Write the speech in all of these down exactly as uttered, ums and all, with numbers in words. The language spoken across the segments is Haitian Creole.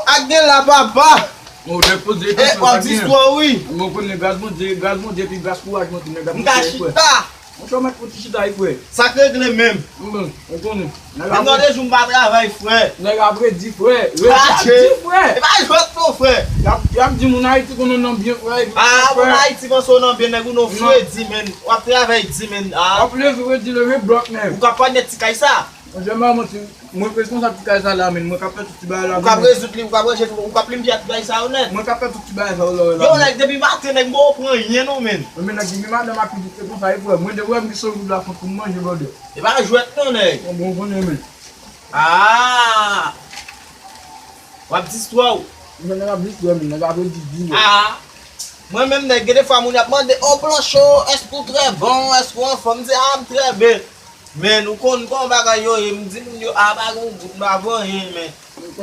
Ak de la, papa. Ou depoze epi w ap di istwa, wi. Mwen konnen gras Bondye, gras Bondye epi gras kouraj mwen tou nèg la. M ka chita. Monchè, ou mèt fouti chita wi, frè. Sa k regle menm? Bon, ou konnen. Nèg la, gen de jou m pa travay, frè. Nèg la ap redi, frè. Redi, frè. E pa jwèt non, frè. Y ap, y ap di moun Ayiti konn on nonm byen, frè. Ah, moun Ayiti panse on nonm byen, nèg ou non fredi, menn. W ap travay di, menn. Ah. W ap leve, redi, leve blòk, menn. Ou ka pa nèt ti kay sa. Monchè, m pa manti. Mwen k responsab ti kay sa la, menn. Mwen k ap fè tout ti bagay la. Ou k ap rezoud li, ou k ap ranje, ou k ap limpye ti kay sa yo nèt. Mwen k ap fè tout ti bagay sa yo la, la. Yo, nèg, depi maten, nèg, m poko pran anyen non, menn. Mwen, menn, nèg, depi maten m ap piti, se konsa, e frè. Mwen, de wè m gen san goud la, fòk pou m manje, brother. E pa jwèt non, nèg. Bon, bon, konnen, menn. Ah! W ap di istwa w. Mwen, nèg ap di istwa, menn, nèg ap di di, menn. Ah! Mwen menm, nèg, gen de fwa moun y ap mande, "O Blancho, èske ou trè bon? Èske ou anfòm?" M di, "Ah, m trè byen." Men, ou konn kòman bagay yo ye, m di moun yo, "Ah, pa gen yon gout, m pa pran anyen, men."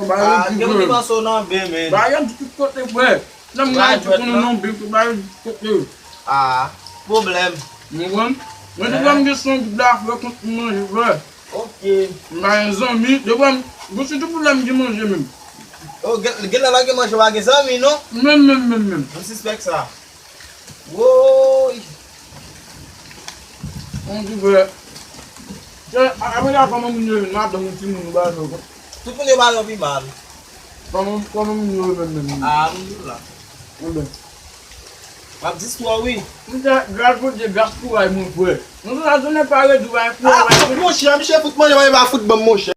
Ah, gen moun ki panse w nan byen, men. Bagay yo di tout kote, frè. Lè m nan Ayiti, konnen non, byen, tout bagay yo di tout kote. Ah, pwoblèm. Ou konprann? Mwen, depi m gen san goud la, frè, kont m manje, frè. Ok. M pa gen zanmi, depi m, bon, sitou pou lè m gen manje menm. Oh, gen, gen lè la gen manje, pa gen zanmi, non? Menm, menm, menm, menm. M sispèk sa. Woy! Mwen di frè. Chè, a-, apre la, kòman moun yo vin madanm ou timoun ou bagay sa yo? Tout moun yo madanm pi mal. Kòman, kòman moun yo menm menm? Ah, moun yo la. Enben. W ap di istwa, wi. Mwen di, gras Bondye, gras kouraj, mon frè. Mwen di, la jounen pa redi, ou pa gen kouraj, ou pa gen... Ah, monchè, misye fout manje, manje pa fout ban m, monchè.